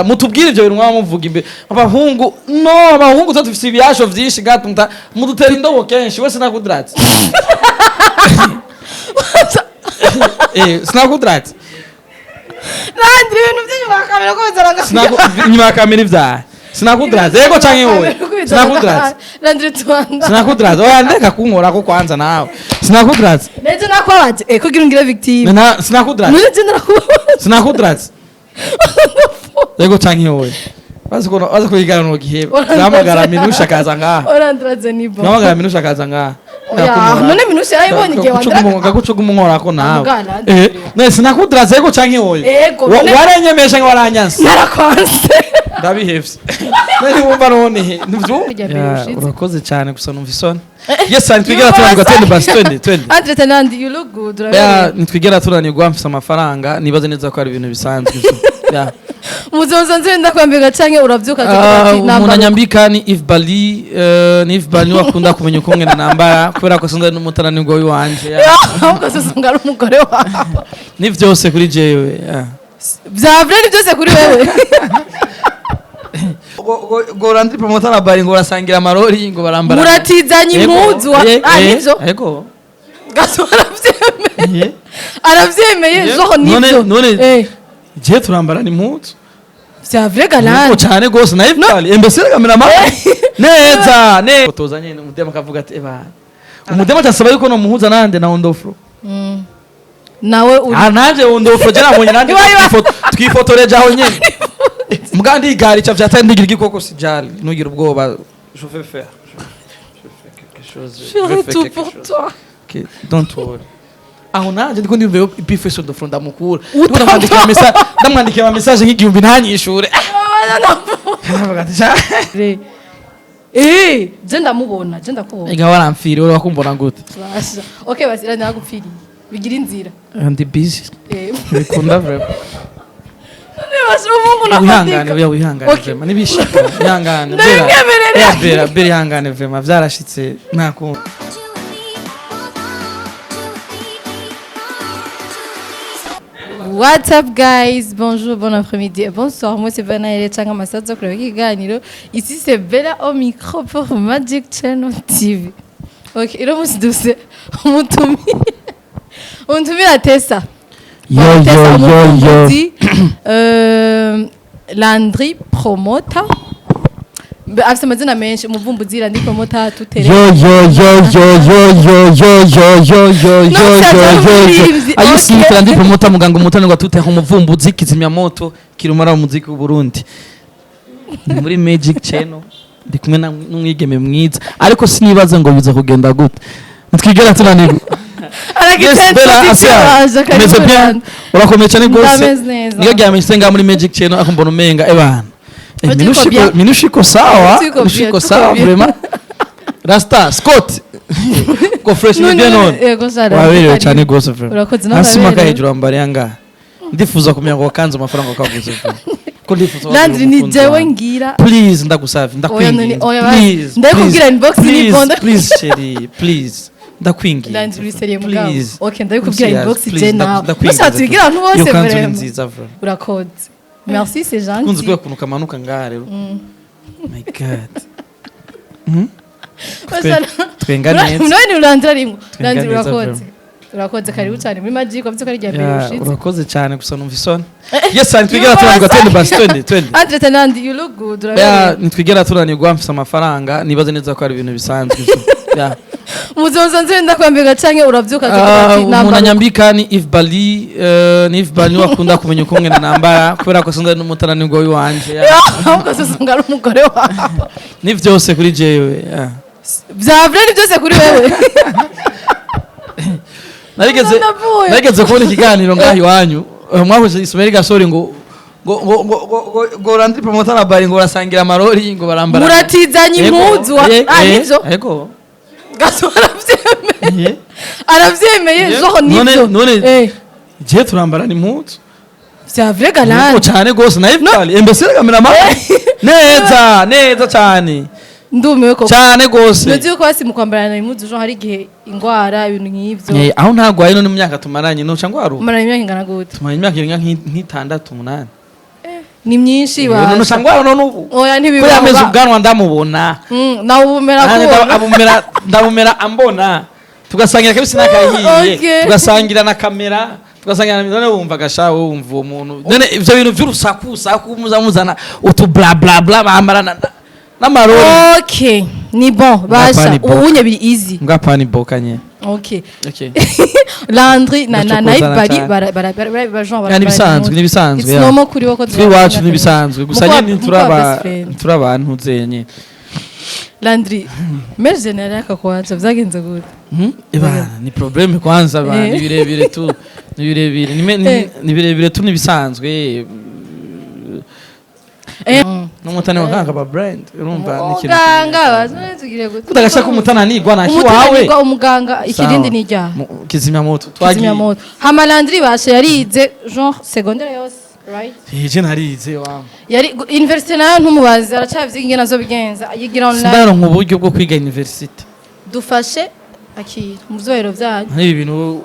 Mutubwire ivyo bintu mwaba muvuga imbere abahungu. No, abahungu twe dufise ibiyasho vyinshi gato mudutera indobo kenshi. We sinakudrate, sinakudrate. Nandira ibintu by'inyuma ya kamera ko bizaraga. Inyuma ya kamera ivyaha sinakudrate. Yego canke wowe sinakudrate? Nandira tuanda. Sinakudrate. Oya, ndeka kunkorako kwanza nawe. Sinakudrate. Nejo nakwabaje kugira ungire victime. Sinakudrate. None nakubabaje. Sinakudrate. Yego canke wowe? Bazi ko bazi ko no giheba. Ndahamagara Minusha akaza ngaha. Orandraze ni bo. Ndahamagara Minusha akaza ngaha. Oya, none Minusha yarayibonye igihe wandiraga. Gakucuga umunkorako nawe. Amugana, None sinakudraze, yego canke wowe? Yego, none- Warenyemesha ngo waranyanse. Narakwanse. Ndabihevye. None wumva none ntuvyumva? Bijya mbere ushitse. Urakoze cyane, gusa numva isoni. Yes, ntitwigera tunanirwa. 20 basi, 20 20. Andre Tanandi, you look good. Ya, Uraberewe. ntitwigera tunanirwa. Mfise amafaranga, nibaze neza ko ari ibintu bisanzwe. Ya. Muzoza nzi ndakwambika canke uravyuka tukavuga ati Umuntu nambara. anyambika ni Yves Bali, ni Yves Bali niwe akunda kumenya uko ngene nambara, kubera ko sinzi n'umutananirwa w'iwanje. Ya. Ahubwo se usanga ari umugore wawe? Ni vyose kuri jewe. Ya. Vya vrai ni byose kuri wewe. Ngo Landry Promoter na Bari ngo barasangira amarori, ngo barambara. Muratizanye impuzu ah, nivyo. Ego. Gaso aravyemeye. Aravyemeye joho nivyo. None je turambarana impuzu. Vya vrai Yego galante. cyane gose na Yves Bali. Imbesire cameraman. Neza, ne. Tozanye umudema akavuga ati eba. Umudema atasaba yuko no muhuza nande na Ondofro. Nawe uri Ah, nanje Ondofro je nabonye nande twifotoreje aho nyene. Muga ndigari cha vyatari ndigira igikoko sijali. Nugira ubwoba. Je vais faire. Je fais quelque chose. Je ferai fais tout quelque pour chose. toi. Okay, don't worry. Aho nanje ndiko ndiyumva bifeso Ondofro ndamukura. Ndiko ndamwandikira message, ndamwandikira ama message nk'igihumbi ntanyishure. Ndavuga ati, "Sha." Je ndamubona, je ndakubona. Ega waramfiriye, uri wakumbona gute? Basha. Okay, basi nagupfiriye. Bigira inzira. Ndi busy. Bikunda vraiment. Basha umuhungu Wihangane. nafatika. Oya, wihangane. Okay. Vraiment nibishika, wihangane Bera. Ndabimwemerera. Oya, Bera, Bera, ihangane vraiment, vyarashitse nta kundi. What's up guys? Bonjour, bon après-midi et bonsoir. Moi c'est Bella Ele Changa Masazo kureba ikiganiro. Ici c'est Bella au micro pour Magic Channel TV. Ok, iro musi duse umutumire. Umutumire Tessa. Yo Tessa yo yo yo. umuvumbuzi, Landry Promoter. Afise amazina menshi, umuvumbuzi, Landry Promoter, tutere. Yo yo yo yo yo yo yo yo yo yo yo No, yo c'est yo yo. umuririmbyi. Ayo. Okay. Simple, ndi promoter, muganga umutanirwa tute, umuvumbuzi, kizimyamoto kirumara umuziki w'u Burundi. Ni muri Magic Channel, ndi kumwe n'umwigeme mwiza, ariko sinibaza ngo biza kugenda gute. Ntitwigera tunanirwa. Yes, Bella Asia. Meze bien. Urakomeye cyane rwose. Ndameze neza. Niyo ryamishye ngaha muri Magic Channel aho mbona umenga ebana. Tuko Minushiko bien. minushiko sawa. Tuko bien, Minushiko tuko sawa bien. vraiment. Rasta Scott. Ko fresh ni bien none. Yego Sara. Waberewe cyane rwose vraiment. Urakoze nawe. Hasi maka uraberewe. hejuru wambariye angahe? Ndifuza kumenya ngo wakanze amafaranga wakaguze vraiment. Ko ndifuza Landry kugira ni umukunzi jewe wawe. ngira. Please, ndagusavye, ndakwinginze. Oya, none- oya, Please. ndakubwira Please, inbox ni please, bonda. Please chérie, please. Ndakwinginze. Landry uri serieux mugabo. Please. Okay, ndabikubwira Please, inbox please, je nawe. ndakwinginze. Nushatse wigira abantu bose Iyo kanzu ni vraiment. nziza vraiment. Urakoze. Merci, c'est Kunze gentil. kubera ukuntu kamanuka ngaha rero. My God. Basha- Twenga neza. None Landry arimwo. Twenga Landry neza urakoze. vraiment. Urakoze, karibu cyane muri Magic, wavuze ko ari irya mbere Ya, ushitse. urakoze cyane, gusa numva isoni. Yes, ntitwigera tunanirwa. 20 basi, 20 20. Andre Tanandi, you look good. Ya, Uraberewe. ntitwigera tunanirwa. Mfise amafaranga, nibaze neza ko ari ibintu bisanzwe. Ya. Muzoza nzi ndakwambika canke uravyuka tukavuga ati Umuntu nambara. anyambika ni Yves Bali, ni Yves Bali niwe akunda kumenya uko ngene nambara, kubera ko sinzi n'umutananirwa w'iwanje. Ya. Ahubwo se usanga ari umugore wawe? Ni vyose kuri jewe. Ya. Vya vrai ni byose kuri wewe. Narigeze Ndavuye. narigeze kubona ikiganiro ngaho iwanyu. Mwakoze Ismail Gasore ngo Landry Promoter na Bari ngo barasangira amarori, ngo barambara. Muratizanye impuzu ah, nivyo. Ego. Gaso aravyemeye. Aravyemeye joho nivyo. None je turambarana impuzu. Vya vrai Yego galante. cyane gose na Yves Bali. Imbesire cameraman. Neza, neza cyane. Ndumiwe koko. Cyane gose. Nuzi yuko basi mu kwambarana impuzu jo hari igihe ingwara ibintu nk'ivyo. Aho ntagwaye none mu myaka tumaranye noca ngwaruka. Umarana imyaka ingana gute? Tumaranye imyaka irenga nk'itandatu umunani. Ni myinshi. None Basha. usanga wara none ubu Oya, ko ntibibaho. yameze ubwanwa ndamubona. Nawe ubumera Nanjye kubona. Ndabumera ambona, tugasangira kabisi n'akahiye, tugasangira na kamera, tugasangira na none wumva gasha, wowe wumva uwo muntu none ivyo bintu vy'urusaku saku muza muzana utu bla bla bla bambara n'amarori. Okay, ni bon basha. Ngapani boka. Ubunye biri easy. Ngapani boka nye. Okay. Okay. Landry na Ndacokozana Bali cyane. bara bara bara bara genre. Ya, nibisanzwe, nibisanzwe, It's ya. normal kuri wo ko Twe iwacu nibisanzwe gusa nyene ntituraba turabantu zenye. Landry, mère générale akakwacha vyagenze gute? Hmm? Ebana, ni problème kwanza ba ni birebire tu, ni birebire ni birebire tu, nibisanzwe. N'umutani wakanga ba brand, urumva ni ikintu. Umuganga bazone tugire gute? Kudagashaka umutananirwa nta wawe. Umutananirwa, umuganga, ikirindi ni iryaha. Kizimyamoto twagiye. Kizimyamoto. Hama Landry basha yarize genre secondaire yose, right? Je narize wangu. Yari université nayo ntumubaze, aracavyiga ingene azobigenza, yigira online. Sindaronka uburyo bwo kwiga university. Dufashe akira mu vyubahiro vyanyu. Nk'ibi bintu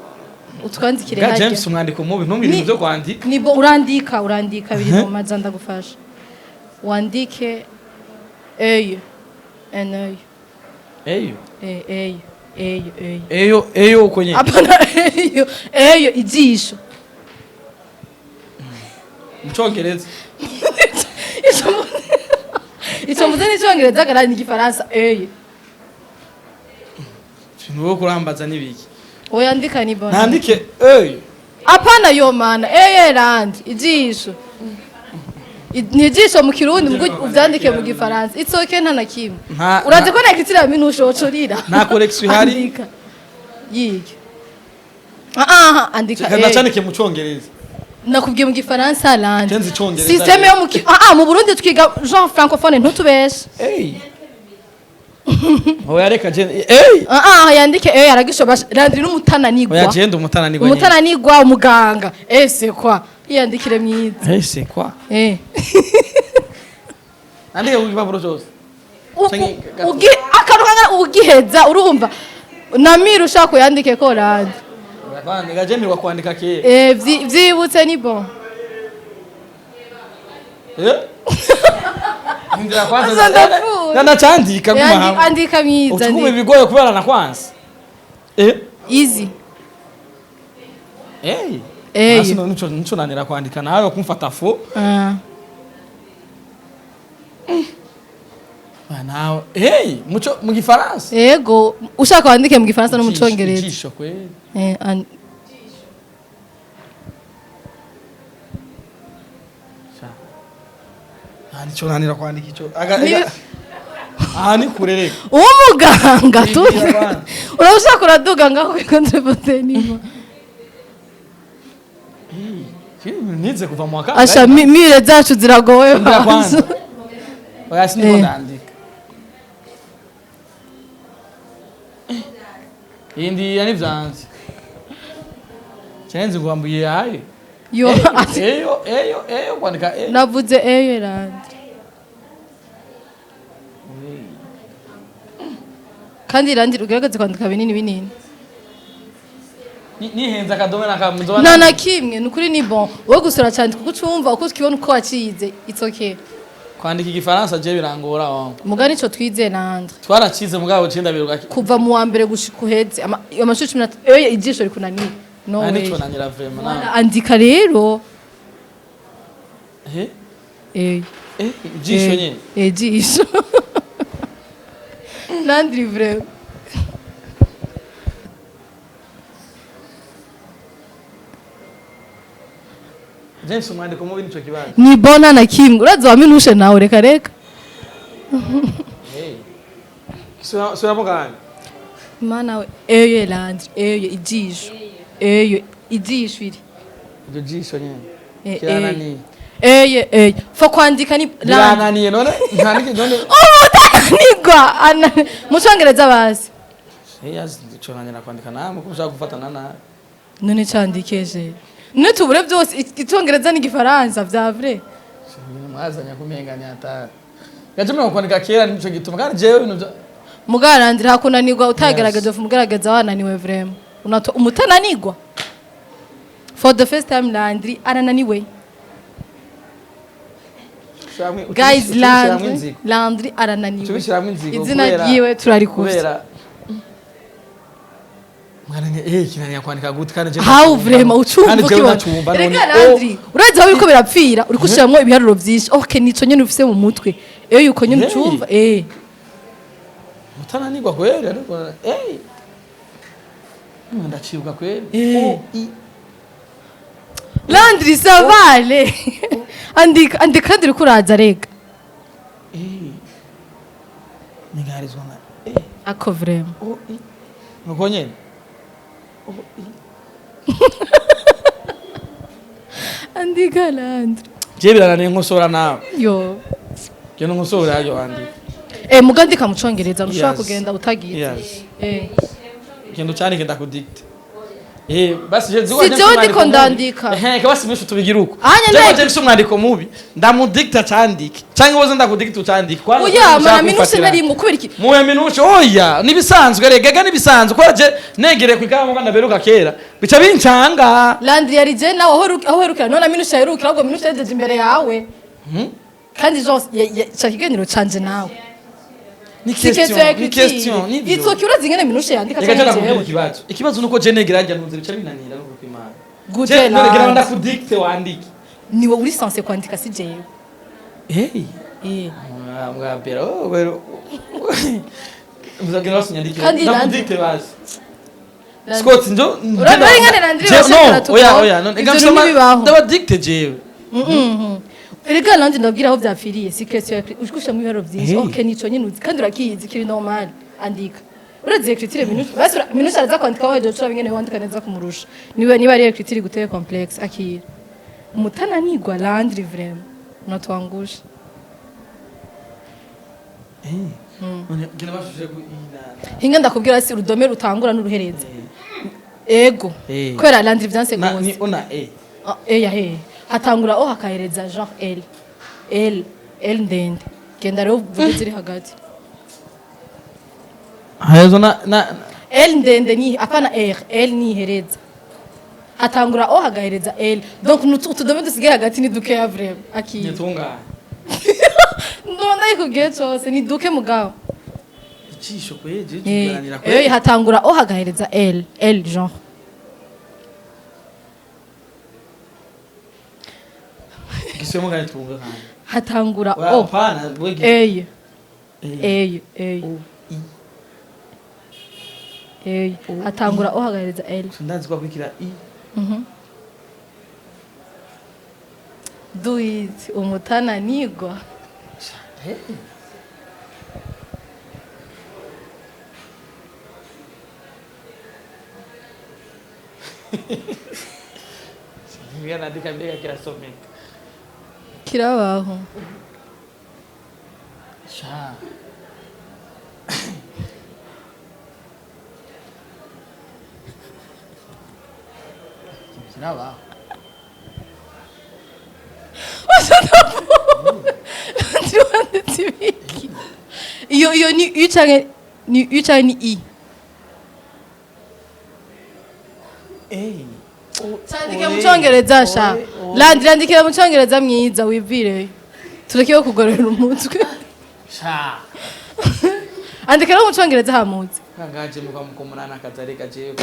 Utwandikire bwa harya. James, umwandiko mubi ntumire ibintu byo kwandika. Ni bo urandika, urandika biri mu maza, ndagufasha. Wandike œil, un œil. Eyo. Eh, œil, œil, œil. Eyo, eyo uko nyene. Apana eyo, eyo ijisho. Mu Congereza. Ico mvuze ni icongereza gara ni igifaransa œil. Ibintu bwo kurambaza n'ibiki? Oya, andika, ni bon. Nandike eyo? Apana yo mana, eye randi ijisho. Ni ijisho mu Kirundi, mugo uvyandike mu Gifaransa. It's okay, nta na kimwe. Urazi ko nakitira minusho wocorira. Nta correction ihari. Andika. Yige. Ah ah, andika. Reka ndacandike mu Congereza. Nakubwiye mu Gifaransa, Landry. Kenzi icongereza. Système yo mu ah ah, mu Burundi twiga genre francophone, ntutubeshe. Ey, oya reka je ey. Ah ah, yandike eh, aragishoba Landry n'umutananigwa. Oya, je ndi umutananirwa nyene. Umutananigwa, umuganga. Ese kwa yandikire mwiza. Eh, c'est quoi? Eh. Andike ku gipapuro cyose. Akantu kangana ugiheza urumva namira ushaka uyandike ko Landry. Kwandika je nirwa kwandika kera. Eh, vyibutse ni bon. Eh? Ndira kwanza. Aza ndapfuye. Ndacandika guma hamwe. Andika mwiza. Utukume Andika. bigoye kubera na kwanza. Eh? Easy. Eh. Eh. Hasi no nico nico nanira kwandika nawe kumfata fo. Ah. Ah, nawe. Hey, muco mu Gifaransa. Ego, ushaka wandike mu Gifaransa no mu Congereza. Ijisho kweli. Eh, Ah, nico nanira kwandika ico. Aga Ah, ni kure reka. Umuganga tu. Yigira abana. Urashaka uraduga ngaho kuri contre-fontaine. Nize kuva mu wa Asha mire zacu ziragoye. Ndira kwanza. Oya, siniko ndandika. Indi yani vyanze. Chenzi ngwambuye hayi. Yo. Eyo, eyo, eyo kwandika eyo. Navuze eyo, Landry. Kandi Landry ugerageze kwandika binini binini. Nihenze akadome nakamuzoba. Nta na kimwe, ni ukuri ni bon. Wowe gusa uracandika uko ucumva, uko ukibona, uko wacize. It's okay. Kwandika igifaransa je birangora wangu. Mugani ico twize, Landry. Twaracize mugabo je ndabiruka. Kuva mu wa mbere gushika uheze amashuri 13, eyo ijisho rikunaniye. No way. Nico nanira vraiment na. Andika rero. Eh? Eh. Eh, ijisho nyene. Eh, ijisho. Landry vraiment. James umwandiko mubi nico kibazo. Ni bona na kimwe. Urazi wa minushe nawe, reka reka. Eh. Sura sura kandi. Mana we, eyo Landry, eyo ijisho. Eyo ijisho iri. Iryo jisho nyene. Eh, Kirananiye. Eye eye. Fo kwandika ni Landry. Birananiye none ntandike none. Umutananigwa. Mu Congereza bazi. Eh, yazi ico nanira kwandika namwe ko ushaka gufatana nabi. None candikeje. None tubure byose icongereza n'igifaransa vya vrai. Mwazanya kumenganya atari. Gaje mwe kwandika kera nico gituma kandi jewe ibintu bya Mugarandira hakunanirwa utagaragaje umugaragaza wananiwe vraiment. Unato umutananigwa. For the first time Landry arananiwe. Guys, Landry, Landry arananiwe. Tubishyiramo inzigo. Izina Kubera- ryiwe turarikuvye. Kubera mwana kinaniye kwandika gute kandi je How vraiment ucumva kandi jewe ukibona? ndacumva Reka none. Landry, urazi aho biriko birapfira, uriko ushiramwo ibiharuro vyinshi. Okay, nico nyene ufise mu mutwe. Iyo yuko nyene Hey. ucumva, Mutananirwa kweli, ariko ndacibuka kweli. Eh. O, I. Landry, ça va aller. Andika, andika kandi uriko uraza rega. Ningarizwa na Ako vraiment. O, I, nuko nyene O, I. Andika, Landry. Je birananiye nkosora nawe. Yo. Genda nkosora yo andika. Muga andika mu congereza, ntushobora Yes. kugenda utagize. Yes. Genda ucandike, ndakudikte. Basi je Si jewe ndiko ndandika. Basi mishu tubigira uko. Anya Jewe ndayiko- je mfise umwandiko mubi, ndamudikta candike canke woze ndakudikta ucandike. Kwanza Oya, ushaka mana minuse kumfatira. narimwe kubera iki? Muwe minushe, oya, nibisanzwe rega, nibisanzwe kubera je negereye ku ikaramu kandi ndaberuka kera bica bincanga. Landry yari je nawe aho uherukira, none minuse yaherukira, ahubwo minuse yagejeje imbere yawe. Kandi genre ca kiganiro canje nawe. Ni Si question question, ni écriture. question nivyo. It's okay, urazi ingene minushe yandika Reka je canke nakubwira jewe. ikibazo. Ikibazo nuko je negera njya ntuze bica binanira no kwimana. Gute, Je none gira Landry? ndakudikte wandike. Niwe uri censé kwandika, si jewe. Hey. Eh. Mwambira oh wero. Muzagenda basunyandikira. Kandi Landry- Ndakudikte basi. Scott njo. Urabona ingene Landry bashaka No, oya oya, none Ivyo ntibibaho. ndabadikte jewe. Erega Landry, ndabwira aho vyapfiriye, si question ya ushkusha mu ibiharuro vyinshi. Hey. Okay, nico nyene uzi kandi urakizi kiri normal. Andika. Urazi écriture minushe. Basi minushe araza kwandika waje ucura ingene wandika neza kumurusha. Niwe niba ari écriture guteye complexe, akira. Mutananirwa Landry, vraiment. Unatuangusha. None genda bashushe ku ina. Hinga ndakubwira, si urudome rutangura n'uruhereza. Ego. Eh. Kubera Landry vyanse Na ni gose. ona e. Ah, ya he. Hatangura O hakahereza genre L. L, L ndende. Genda rero uvuge ziri hagati. Hazo na L ndende ni apana R, L ni ihereza. Hatangura O hagahereza L. Donc utudome dusigaye hagati ni duke ya vraiment. Akiye. nitunganye. Ndumva ndayikubwiye cose ni duke mugabo. Icisho kweje Eh, tuganira kweje. hatangura O hagahereza L, L genre. Gisemo kandi twumve kandi. Hatangura Oya, O. hapana, wege. A. Eh. A A. O I. A. Hatangura O hagahereza L. Ndazi kwa kwikira I. Do it, umutananigwa. Eh. Nandika mbega kirasomeka. Kirabaho. Sha. Kirabaho. Wanditse ibiki? Iyo ni U canke ni U canke ni I? Eh. Candike mu congereza sha. Landry, andikira mu congereza mwiza wivireyo. Tureke kugorora umutwe. Sha. Andikira mu congereza hamuze. Kangaje mukamukomurana akazareka jewe.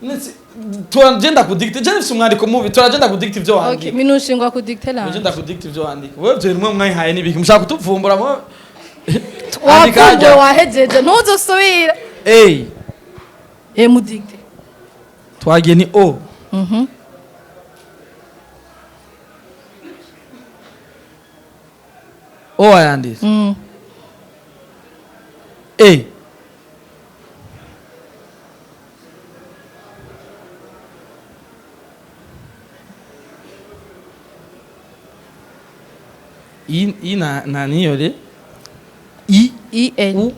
Nese turagenda kudikte, je nfise umwandiko mubi, turagenda kudikte ivyo Okay, wandika. minushingwa kudikte Muje Landry. ndakudikte ivyo wandika. Wewe ivyo rimwe mwayihaye n'ibiki mushaka kutuvumbura mwe. Wavumbuwe, wahejeje, ntuzosubira. Eh, Mudikte. Twagiye ni O. O wayanditse. E. I I na niyo re. I I L. U.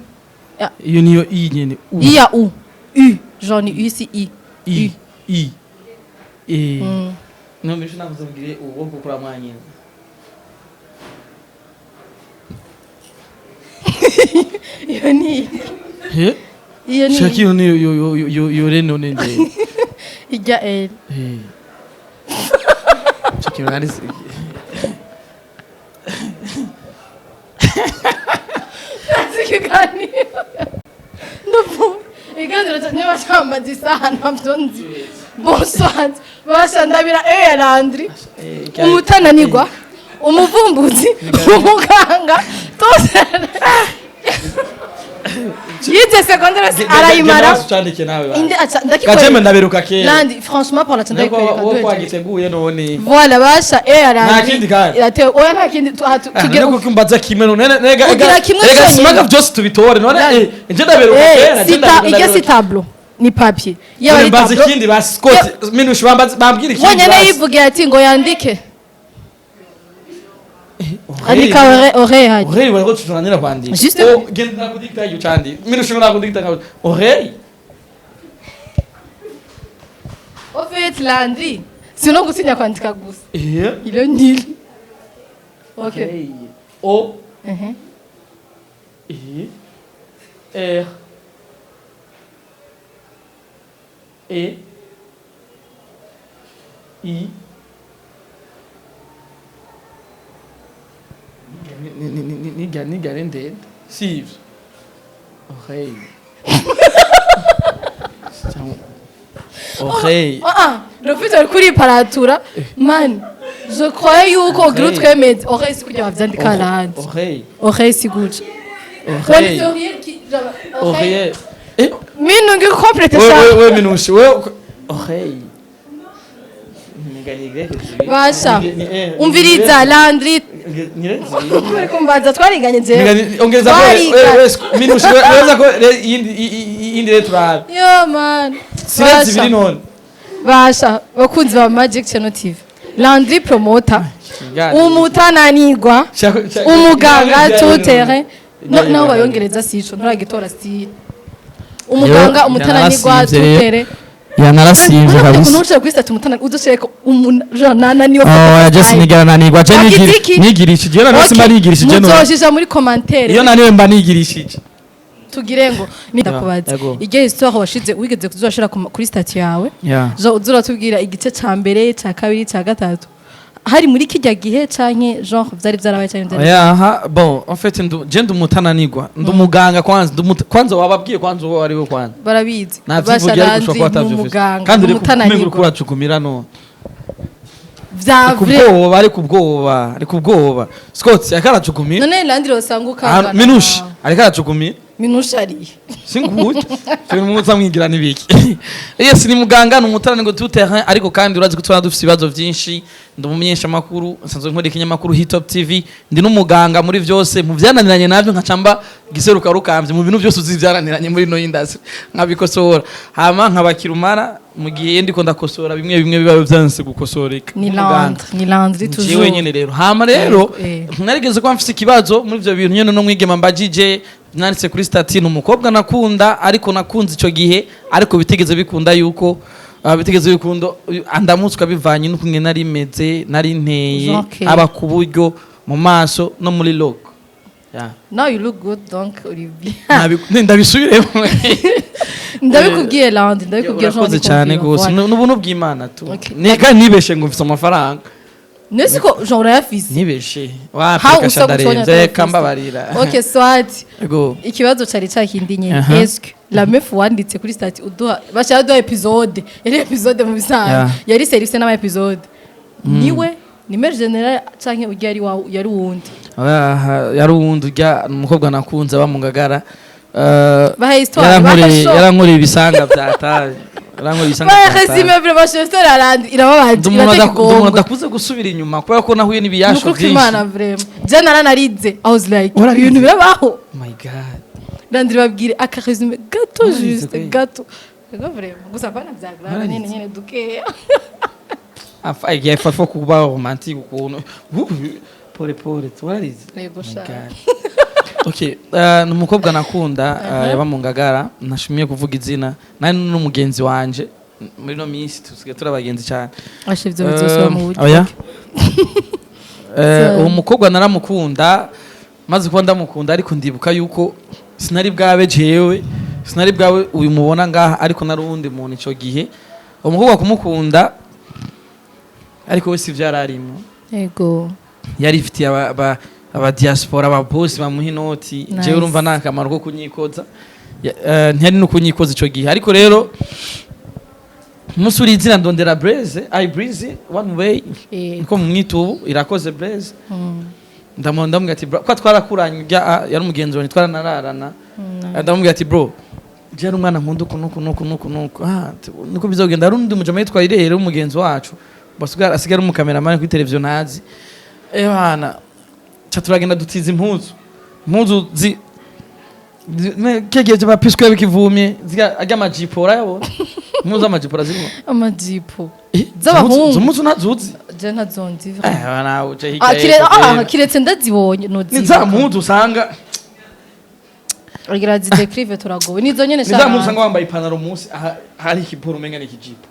Ya. Iyo niyo I nyene. U. I ya U. U. Genre ni U si I. I I. E. No mbisho navuze mbwire uwo gukora mwanyine. Iyo ni He? iyo ni Shaki yo niyo yo yo yo yo re none nde. Ijya L. Eh. Shaki nari. Amaze isaha ntabyo nzi. Bonsoir. Basha, ndabira e Landry. Umutananirwa, umuvumbuzi, umuganga, tose. Yize secondaire arayimara. Ucandike nawe ba. Inde aca Kajeme. ndakikwereka. Ndaberuka kera. Landry, franchement, pour la ndakikwereka. Wowe kwagiteguye none. Voilà, basha e Landry. Nta kindi kandi? Iratewe. Oya, nta kindi tugiye. None kuko mbaza kimwe none nega. Ugira kimwe Rega cyonyine. simaga byose tubitore none. Nani? Nje ndaberuka kera nje Sita ndaberuka. iryo si tableau, ni papier. Yaba None ari mbaza tableau. ikindi ba Scott Minushe, bambaza bambwira ikindi. Wenyine Basi. yivugiye ati ngo yandike. Andika oreille hajya. Oreille bariko turanira kwandika. Juste- Oh, genda nakudikta iyo candi. Minushe nakudikta nka oreille. Au fait, Landry, sinon gutinya kwandika gusa. Il est nul. Ok. O I R E I. Niga ni ndende sivyo? Oreille, oreille. Ah ah, le fait uri kuri paratura man, je croyais yuko ugira utwemeze. Oreille si kugira bavyandika, Landry. Oreille. Oreille si gutya. Oreille. Oreille. Eh, Minu ngi complète we ça. We Minushe, we oreille. Niga ni Y zibiri. Basha. Ni Umviriza Landry. Ni R zibiri. Uri kumbaza twariganye jewe. Ongeza ko Twariganye. we Minushe, weza ko iyindi rero turabe. Yo man. Sire zibiri none. Basha, bakunzi ba Magic Channel TV. Landry promoter. Umutananirwa. Umuganga tout terrain. No, naho bayongereza sico nturagitora si. Umuganga umutananirwa tout terrain. Yanarasimvye. Ukuntu ushobora kuri statut umutananirwa udushireko umuntu nana niyo. Oh, just nigera nanigwa je. Wagize iki? Nigirishije iyo naniwe simba nigirishije none. Muzojija muri commentaire. Iyo naniwe mba nigirishije. Tugire ngo ndakubaza. Yego. Iryo histoire washize wigeze kuzashira kuri statut yawe. Yeah. Jo uzuratubwira igice ca mbere, ca kabiri, ca gatatu. Hari muri kijya gihe canke genre vyari vyarabaye canke vyari? Oya, aha, bon, en fait je ndi umutananirwa, ndi umuganga kwanza, kwanza wababwiye kwanza uwo ari we kwanza. Barabizi. Navyivugiye ariko ushobora kuba Landry ni atavyumvise. umuganga, Kandi uri kumenga uriko umutananirwa. uracukumira none. Vya Ari vrai. kubwoba, ari kubwoba, ari kubwoba. Scott yakaracukumira. None Landry usanga ukangana. Minushe ariko aracukumira. Minushe ari. Singuye muza mwigira nibiki. Yes, ni muganga, ni umutananirwa tout terrain, ariko kandi urazi ko tubana dufite ibibazo byinshi. Ndi umumenyesha makuru, nsanzwe nkora ikinyamakuru Hitop TV, ndi n'umuganga muri byose. Mu byananiranye navyo nkacamba giseruka rukambye mu bintu byose uzi byananiranye muri no industry nkabikosora, hama nkabakira umara mu gihe ndiko ndakosora bimwe bimwe biba byanse gukosoreka. Ni Nk'umuganga. Landry, ni Landry Jewe toujours. nyene rero, hama rero narigeze kuba mfise ikibazo muri ivyo bintu nyene no mwigema mbajije nanditse kuri statut. Ni umukobwa nakunda, ariko nakunze ico gihe, ariko bitigeze bikunda yuko bitigeze bikunda andamutswa bivanye n'ukuntu nari meze, nari nteye. Okay. Aba ku buryo mu maso no muri look. Yeah. Now you look good, donc uri bien. Ndabisubiremo. Ndabikubwiye Landry, ndabikubwiye. Urakoze cyane gose. N'ubuntu bw'Imana tu. Okay. Ni kandi nibeshe ngo mfise amafaranga. Nese ko genre urayafise. Nibeshe. How Wapeka. usa Shandarembye gusonya. kambabarira. Ok, soit. Ego. Ikibazo cari cakindi nyene. Aha. Est-ce que la meuf wanditse kuri statut uduha bashaka duha épisode yari épisode mu bisanzwe Yeah. yari série n'ama épisode niwe ni mère générale canke urya yari wawe yari wundi? Aha, yari uwundi. Urya ni umukobwa nakunze aba mu Ngagara. Baha histoire. Yarankoreye ibisanga bya taje, yarankoreye ibisanga baha bya taje. résumé vraiment histoire arandi irababaje. Ndi umuntu irateka ndi umuntu igongwe. adakunze gusubira inyuma kubera ko nahuye n'ibiyasho Nukuri byinshi. kw'Imana, vraiment je naranarize, I was like Wararize? ibintu birabaho. Oh my God. Landry, babwire aka résumé gato. Wararize Juste kweli? gato. Ego vraiment, gusa pana vya grave. Wararize? Nyene nyene dukeya. Afa igihe fa kuba romantique ukuntu. Pole pole wararize. Yego. Oh my Sha. God. Okay, ni umukobwa nakunda yaba mu Ngagara, ntashimiye kuvuga izina, nari n'umugenzi wanje. Muri no minsi tusigaye turi abagenzi cyane. Asha, ivyo bizosaba mu buryo. Oya. Uwo mukobwa naramukunda, maze kuba ndamukunda, ariko ndibuka yuko sinari bwabe jewe, sinari bwabe uyu mubona ngaha, ariko nari uwundi muntu ico gihe. Uwo mukobwa kumukunda, ariko we si vyararimo. Yari ifitiye aba diaspora, aba boss bamuha inoti. Nice. Jewe urumva nta kamaro ko kunyikoza. Ntiyari no kunyikoza ico gihe, ariko rero umunsi uri izina ndondera Blaise, I Breezy one way, niko mumwita ubu, irakoze Blaise. Ndamubwira ati bro, ko twarakuranye yari umugenzi wanjye, twaranararana. Ndamubwira ati bro, je ari umwana nkunda uku nuku nuku nuku nuku, niko bizogenda. Hari undi mujama yitwa Irere w'umugenzi wacu, basigaye asigaye ari umukameramani kuri televiziyo ntazi. Eh bana, ca turagenda dutiza impuzu kegiye ba piswe bikivumye arya amajipo, urayabona impuzu z'amajipo urazibona? Amajipo Eh, z'abahungu. izo mpuzu ntazuzi? Je ntazonzi. Eh bana, uje hirya Ah, y'epfo rero. kiretse ndazibonye Ni nozibuka. za mpuzu usanga Uragira zidécrive, turagowe nizo nyene. Ni za mpuzu usanga wambaye ipantaro munsi aha hari ikiporo, umenga ni ikijipo.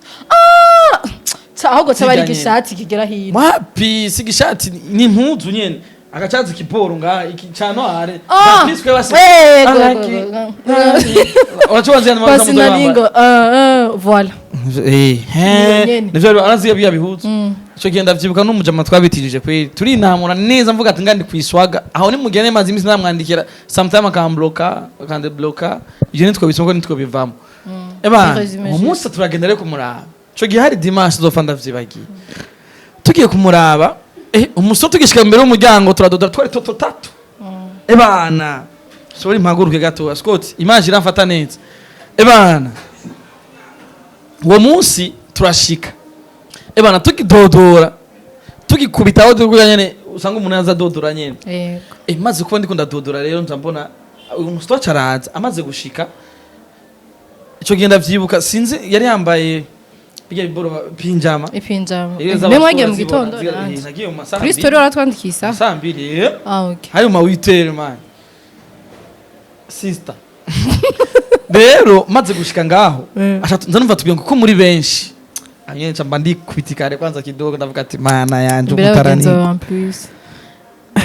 Ahubwo caba ari Zijya nyene. igishati kigera hino. Wapi, si igishati, ni impuzu nyene, agacatsi kiporo ngaha iki ca noire. Ah! Piswe basi. Eh, go, Alaki. go, go. Uracubanza yana. Basi naringo voilà. Eh, Niyo nyene. nivyo araziye biya bihuzu. Ico gihe ndavyibuka n'umujama twabitijije kweli, turinamura neza, mvuga ati ngandi kwiswaga aho nimugende, maze imisi namwandikira sometime akambloka, akandebloka. Ivyo nitwo bisongo, nitwo bivamo eba. Résumé. Uwo munsi turagenda rero kumuraba, ico gihe hari dimanche, nzopfa ndavyibagiye. Tugiye kumuraba, umusore tugishika imbere y'umuryango turadodora, twari toto tatu. Ebana, sorry, mpaguruke gato, Scott, image iramfata neza. Ebana, uwo munsi turashika, ebana, tukidodora, tugikubitaho tukuya nyene usanga umuntu yaza adodora nyene. Yego. Maze kuba ndiko ndadodora rero, nza mbona uyu musore acaraza. Amaze gushika ico gihe ndavyibuka, sinzi yari yambaye bijya biboro pinjama. Ipinjama. Iyo Mwe mwagiye mu z'abasore gitondo? eh, nagiye mu masaha Kuri mbiri. story waratwandikiye isaha? Saa 2, eh. Ah, okay. Hari mu ma 8h, man, sister. Rero maze gushika ngaho, aca nza numva tubwiye ngo ko muri benshi anyene, nca mba ndikwitikare kwanza kidogo, ndavuga ati mana yanje, Imbere y'abagenzi umutarani. bawe en plus.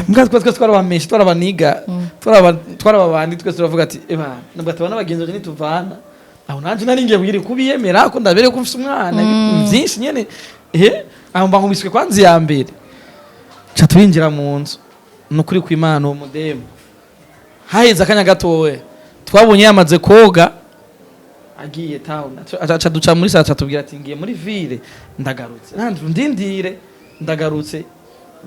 Mbwa twese twarabameshe, twarabaniga, twarababandi twese, turavuga ati eba nubwo tubana abagenzi baje nituvana aho, nanje nari ngiye kugira kubiyemera ko ndabereye ko mfise umwana byinshi nyene. Aho mba nkubiswe kwanza iya mbere, ca turinjira mu nzu. Nukuri kw'Imana, uwo mudemu haheze akanya gatoya twabonye yamaze koga agiye town, aca duca muri saa, tubwira ati ngiye muri ville ndagarutse, nandi ndindire ndagarutse,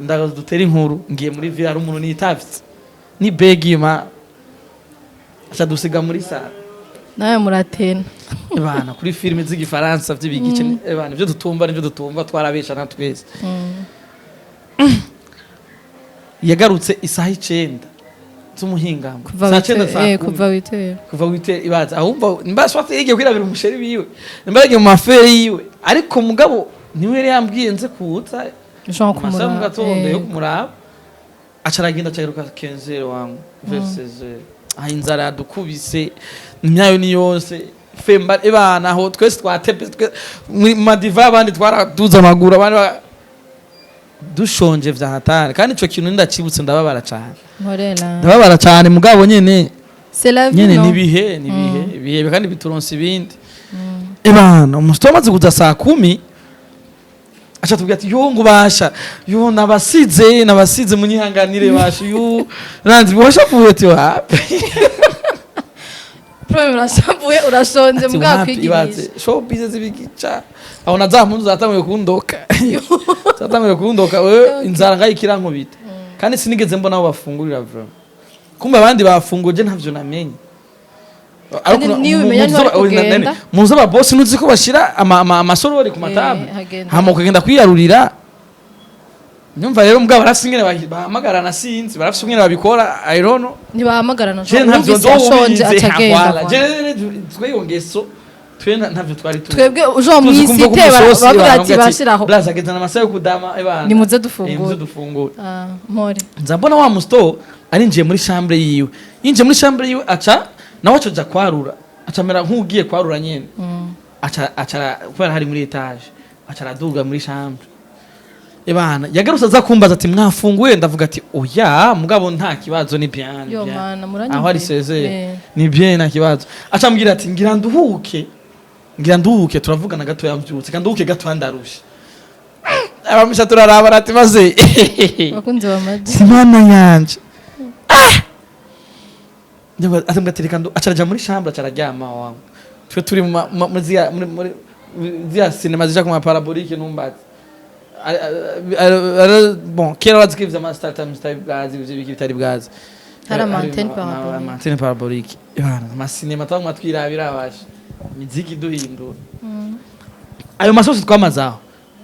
ndagarutse dutere inkuru, ngiye muri ville hari umuntu nitavye ni begima, aca dusiga muri sala. Nawe muratena. Ebana, kuri filime z'igifaransa vy'ibigice, ebana, ivyo dutumva nivyo dutumva, twarabeshana twese. Yagarutse isaha 9 z'umuhingamo. Kuva Saa 9, saa eh, 10. Kuva witera. Kuva wite ibaza ahumva nimba swate yigiye kwirabira umuchéri wiwe, nimba yagiye mu mafere yiwe, ariko mugabo niwe yari yambwiye nze kuza Jean mu masaha mu kumuraba. gatondo yo kumuraba. Aca aragenda, aca 15 wangu, vers 16. Ah, inzara yadukubise imyayo ni yose femba. Ebana, aho twese twatepe mu madiva, abandi twaraduza amaguru, abandi dushonje vya hatari. Kandi ico kintu ndacibutse ndababara cane. Nkorera. Ndababara cane, mugabo nyene C'est la vie. nyene Non? nibihe ibihe kandi bituronsa ibindi. Ebana, umusito amaze kuza saa 10, aca tubwira ati yo ngo basha yo nabasize, nabasize, munyihanganire basha yo nanzi washavuye, ati wapi. Problème, urashavuye, urashonje. Ati Mbwa wapi, ibaze kwigirisha. showbiz zibigica aho na za mpunzu zatanguye kundoka, zatanguye kundoka wewe, inzara ngayo ikirankubita. Kandi sinigeze mbona aho bafungurira vraiment, kumbe abandi bafunguje ntavyo namenye. Kandi niyo ubimenya ntiwari kugenda. Mu nzu ababosi ntuzi ko bashira amasorori ku matable, Eh, hagenda. hama ukagenda kwiyarurira. Nyumva rero mugabo barafise ingene bahamagarana, sinzi, barafise ingene babikora, I don't know. Ntibahamagarana. Je ntavyo. Numvise ashonje aca agenda. Je twe iyo ngeso twe ntavyo twari tuzi. Twebwe ujo Tuzi kumva ko mw'isite umusosi, bavuga baravuga ati bashiraho. Blaza agezana amasaha yo kudama ebana. Nimuze Eh, dufungure. muze dufungure. Ah, mpore. Nza mbona wa musto arinjiye muri chambre yiwe, yinjiye muri chambre yiwe, aca nawe aca aja kwarura, aca amera nk'ugiye kwarura nyene, aca kubera hari muri étage, aca araduga muri chambre. Ebana, yagarutse aza kumbaza ati mwafunguye? Ndavuga ati oya, mugabo nta kibazo, ni bien, ni Yo bien. mana, muranyumviye. Aho ari seze. Eh. Ni bien, nta kibazo. Aca ambwira ati ngira nduhuke, ngira nduhuke, turavugana gato, yambyutse kandi nduhuke gato ndarusha. Abamisha turaraba ati maze Bakunzi ba Magic. Simana yanje. Ah! Atambwira ati reka acaraja muri chambre, acararyama. Wangu, twe turi mu ma- ma- muri ziriya muri ziriya cinéma zija ku ma parabolique. Numbaze. Bon, kera wazi ko ivyo ama Star Times bitari bwazi, ivyo biki bitari bwazi. Hari ama antenne parabolique. Ama antenne parabolique. Ibana ama cinéma twaguma twirabira, abasha imiziki iduhindura. Ayo masosi twamaze aho,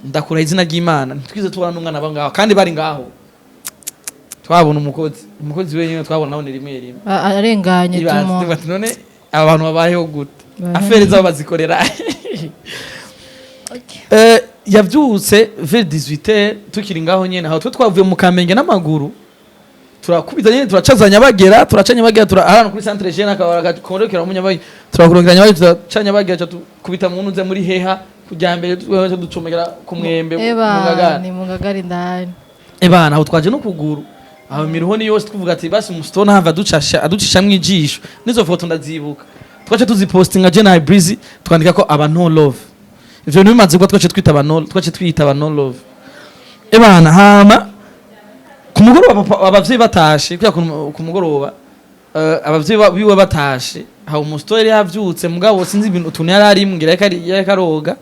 ndakura izina ry'Imana, ntitwize tubona n'umwana aba ngaho. Kandi bari ngaho, twabona umukozi wenyine twabona nawe ni rimwe rimwe. Arenganye. Ibaze, tumo bati none aba bantu babayeho gute? Babayeho. Affaires zabo bazikorera. Okay. Yavyutse vers 18h, tukiri ngaho nyene aho. Twe twavuye mu Kamenge n'amaguru, turakubita nyene, turacaza Nyabagera, turaca Nyabagera, tura ahantu kuri centre jeune akabara gakorokera mu Nyabagera, turakorokera Nyabagera, turaca Nyabagera, ca tukubita mu ntuze muri Heha kujya mbere, tugaca ducomekera ku Mwembe mu Eba Ngagara. Ni mu Ngagara indani. Ebana, aho twaje no kuguru aho imiruho ni yose, tuvuga ati basi umusitona hava aducasha, aducishamwo ijisho. Nizo foto ndazibuka, twace tuzipostinga je na Breezy, twandika ko aba no love. Ivyo bintu bimaze kuba, twace twita aba no love. Ebana, hama ku mugoroba abavyeyi batashe, kubera ku mugoroba abavyeyi biwe batashe, ha umusitore yari yavyutse, mugabo sinzi ibintu utuntu yari arimwo, ngira yariko aroga.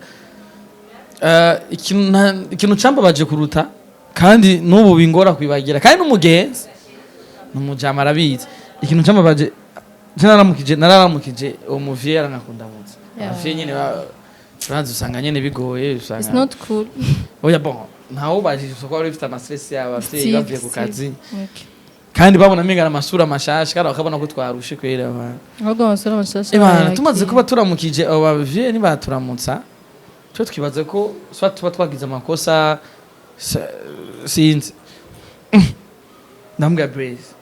Ikintu cambabaje kuruta, kandi n'ubu bingora kwibagira, kandi n'umugenzi n'umujama arabizi, ikintu cambabaje, je nararamukije uwo muvyeyi, arankakundamutsa. Abavyeyi nyene urazi usanga nyene bigoye, It's usanga not cool. Oya, bon, ntawubajije uko wari ufite ama stress yabo abavyeyi bavuye ku Still. kazi, Okay. kandi babona amengana amasura mashasha, kandi bakabona ko twarushe kwera abantu. Ahubwo amasura mashasha Ebana, bayakira. tumaze kuba turamukije abo bavyeyi, ntibaturamutsa. Twe twibaza ko soit tuba twagize amakosa, sinzi. Ndamubwira Blaise,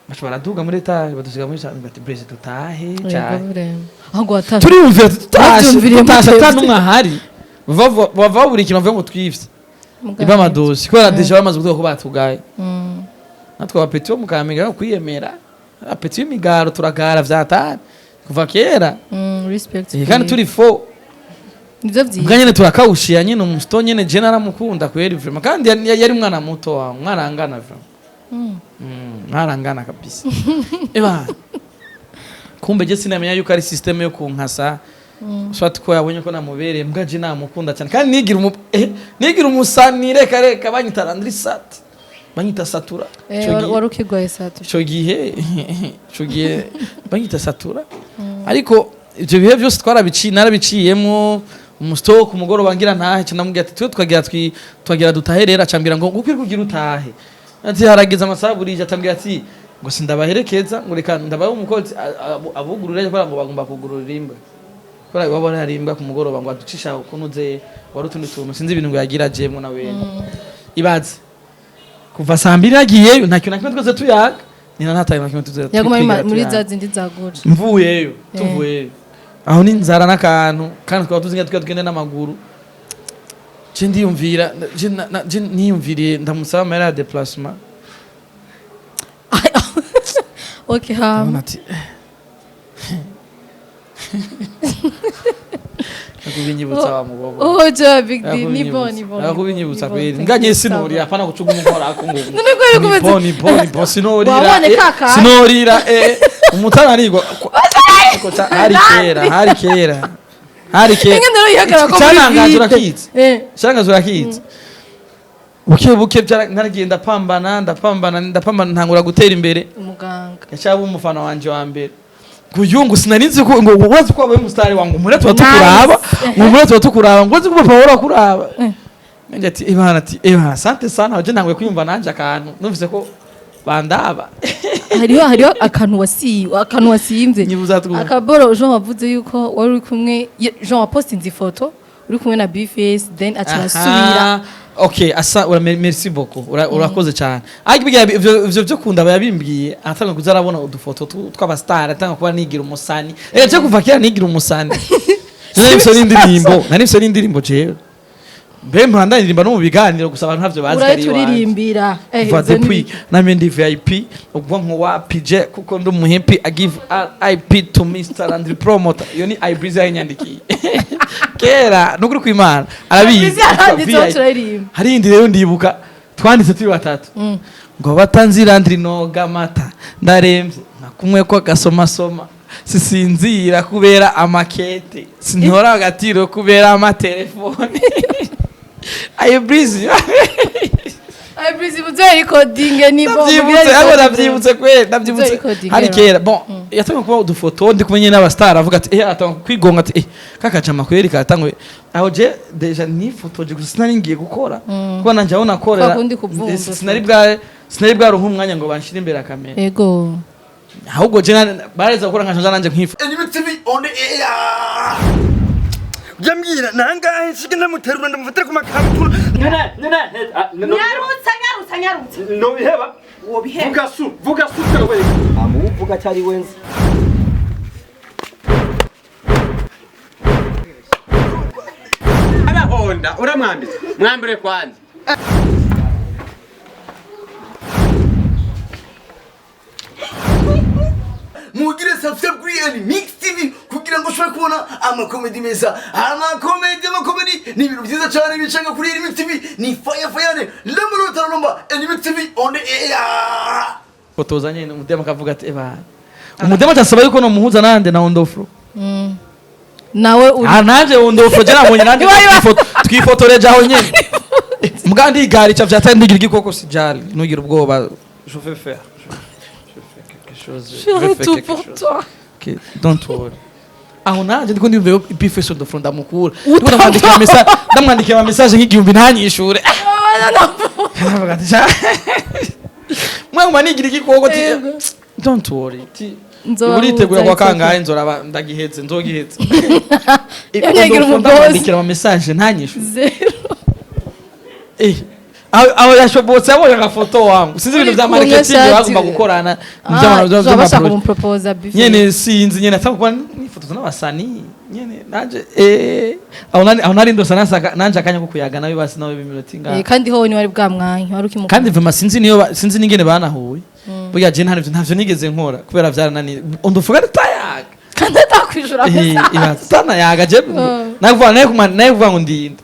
baca baraduga muri étage, badusiga muri chambre. Bati Blaise, dutahe Yego, cyane. Vraiment. Ahubwo watashe. Turiyumvira tutashe, Babyumviriye tutashe mutevye. ata n'umwe ahari, bava buri kintu bavuga ngo twivye iba amadosi, kubera déjà bamaze kuvuga ko batugaye. Natwe aba petits bo mu Kamenge bari kwiyemera, aba petits b'imigaro, turagara vyatari kuva kera. Respect. Kandi turi fo. Nivyo vyiza. Mbwa nyene turakawushiya nyene. Umusito nyene je naramukunda kweri, vraiment. Kandi yari umwana muto wawe, mwarangana vraiment. Mwarangana kabisa. Eba kumbe je sinamenya yuko ari système yo kunkasa, soit ko yabonye ko namubereye. Mbwa je namukunda cyane, kandi nigira umu nigira umusani, reka reka, banyita Landry Sat, banyita Satura. Eh, Ico wari ukigwaye sato. Ico gihe banyita Satura. Ariko ivyo bihe byose twarabiciye, narabiciyemwo. Umusito ku mugoroba ngira ntahe, ca ndamubwira ati twe twagira dutahe rero. Acambwira ngo ukwiye kugira utahe, ati harageze amasaha burije. Atambwira ati ngo sindabaherekeza, ngo reka ndabahe umukozi abugurure, kubera ngo bagomba kugurura imbwa, kubera iwabo hari imbwa. Ku mugoroba ngo aducisha ukuntu ze wari utundi tuntu, sinzi ibintu ngo yagira ajemwo na wene. Ibaze, kuva saa 2 nagiyeyo, nta kintu na kimwe twese tuyaga, nina ntataye na kimwe tuze Yaguma twigera muri tuyaga. za zindi zaguje. Mvuyeyo, tuvuyeyo aho n'inzara n'akantu, kandi twaba tuzi twa tugende n'amaguru. Je ndiyumvira, je niyumviriye ndamusaba amahera ya déplacement. Okay, hama. Ndabona ati nakubinyibutsa wa mugogo. Oh, ja big deal. Ni bon, ni bon. Nakubinyibutsa Ni bon, kweli. thank Nganye you, sinurira. sawa. Hapana kucuga umukora ako ngo None ko yari ni bon, ni bon, ni bon, sinurira. Wabonye kaka? Sinurira, umutana arigwa. Hari kera, hari kera, hari kera. Ingene rero yihagarara ko muri Cyarangaje. vide. Urakizi? Cyarangaje, urakizi? Buke buke naragiye ndapambana, ndapambana, ndapambana, ntangura gutera imbere. Umuganga. Yacaba umufana wanje wa mbere nguyu, ngo sinari ko ngo wazi ko wabaye umusitari wangu, umure tuba tukuraba, ngo umure tuba tukuraba, ngo uzi ko papa wora kuraba. Nanjye ati ebana, ati ebana, asante sana. Je ntanguye kwiyumva nanje akantu numvise ko bandaba. Hariho akantu wasimvye. Nyibuza twumva. Akaboro Jean wavuze yuko wari uri kumwe, Jean wapostinze ifoto uri kumwe na Bface, then acarasubira. Aha. Okay, asa ura merci beaucoup. Urakoze cyane. Ariko bigira ivyo byo kunda yabimbwiye, atanga kuza arabona udufoto tw'aba star, atanga kuba nigira umusani. Cyo kuva kera nigira umusani. Nari mfise n'indirimbo, nari mfise n'indirimbo jewe. Mbe mpora ndaririmba no mu biganiro, gusa abantu ntavyo bazi ko ari iwanje. Urayituririmbira. Kuva Izo ni- depuis namwe ndi VIP, ubwo nko wa PJ kuko ndi umuhimpi. I give RIP to Mr. Landry Promoter. Iyo ni Ibreezy yayinyandikiye kera, nukuri kw'Imana arabizi. Ibreezy yaranditseho. VIP. Turaririmba. Hari indi rero ndibuka twanditse turi batatu, ngo batanzi Landry noga mata ndaremvye. Kumwe ko agasomasoma, sisinzira kubera amakete, sintora agatiro kubera amatelefone. Ayo breezy. Ayo Breezy, muzo recording ni bon. Ndabyibutse, ariko ndabyibutse kwe, ndabyibutse. Recording Hari rero. kera. Bon, yatangiye kuba udufoto ndi kumwe nyine n'abastar, avuga ati atanga kwigonga, ati kaka jama kweri katanguye aho. Je déjà nifotoje gusa, sinari ngiye gukora kuba nanje aho nakorera. Kwa kundi kuvumba. Sinari bwaronka umwanya ngo banshire imbere ya kamera. Ahubwo je bareza gukora nkaja nanje nkifo. Enemy TV on the air. Jambwira nangahe nshike ndamuterura ndamufatira ku makabutura. Nene, nene. Nyarutsa, nyarutsa, nyarutsa. No biheba. Wobiheba. Vuga su, vuga su tero. Amuvuga atari wenze. Abahonda uramwambitse, mwambire kwanza. Mugire subscribe kuri Mix TV kugira ngo ushobore kubona amakomedi meza. Amakomedi, amakomedi ni ibintu byiza cyane bicanga kuri Mix TV. Ni fire fire. Lamuro taromba Mix TV on the air. Fotoza nyene, umudema akavuga ati eba umudema atasaba yuko nomuhuza nande na Ondofro. Nawe uri Ah, nanje Ondofro je nabonye nanje twifotoreje aho nyene. Muga ndigarica vyatari ndigira igikoko, sijali, nugira ubwoba, je vais faire, je fais quelque chose. Je vais ferai faire tout quelque pour chose. toi. Okay, don't worry. Aho nanje ndiko ndiyumva B-Face Ondofro ndamukura. Ndiko ndamwandikira message, ndamwandikira ama message nk'igihumbi ntanyishure. Ndavuga ati mwe nigira igikoko ti Yego. don't worry ti Nzobahuza. uritegura kwa It's okay. kangahe, nzoraba ndagihetse, nzogihetse. Yanyagira umugozi. Ndamwandikira ama message ntanyishure. Zero. Aho yashobotse abonye agafoto wangu, sinzi ibintu vya Uri kumwe marketing shati. bagomba gukorana. Ah, bashaka kumuproposa B-Face. Nyene sinzi nyene atanga kuba nifotoza n'abasani nyene nanje aho nari ndosa nasaka nanje akanya ko kuyaga nawe basi nawe biminota ingahe. Kandi ho ni wari bwa mwanya wari ukimukunda. Kandi vuma sinzi niyo sinzi n'ingene banahuye. Burya je ntavyo nigeze nkora kubera vyarananiye undufuga tayaga. Kandi atakwijura. Ibatana je nakuvuga naye kuma naye kuvuga ngo ndinda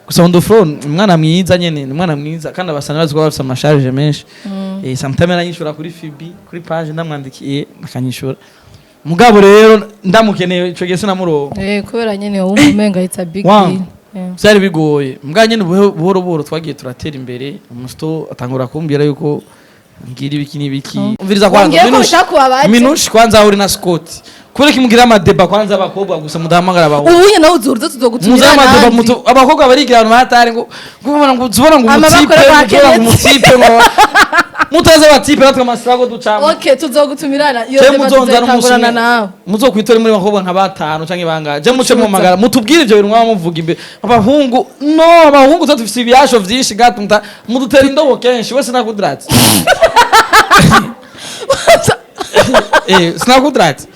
gusa. Ondofro ni umwana mwiza nyene, ni umwana mwiza kandi abasani bazi ko bafise amasharge menshi. Sometimes aranyishura kuri FB, kuri page ndamwandikiye akanyishura, mugabo rero ndamukeneye ico gihe sinamuronka. Kubera nyene wumva umenga it's a big Wangu. deal. Yeah. Byari bigoye mbwa nyene, buhoro buhoro twagiye turatera imbere, umusito atangura kumbwira yuko ngira ibiki n'ibiki. Umviriza kwanza. Wongeye ko Minushi. bitakubabaje. Minushi kwanza uri na Scott, kubera kimugira amadeba kwanza abakobwa gusa, mudahamagara abahungu. Ubu nyene nawe uzoza tuzogutumira. Muzi amadeba Nandi. mutu abakobwa barigira ahantu hatari ngo ubona ngo uzubona ngo Ama umutipe bakora kwa ngo uzubona ngo Kenneth. umutipe ngo mutazi abatipe natwe amasirago ducamo. Okay, tuzogutumirana iyo Je deba muzonzana umunsi tuzotangurana umwe. nawe. Muzokwitora muri bakobwa nka batanu canke bangahe, je muce mumagara mutubwire ivyo bintu mwaba muvuga imbere abahungu. No abahungu twe dufise ibiyasho vyinshi gato mudutera indobo kenshi. We sinakudrati, sinakudrati.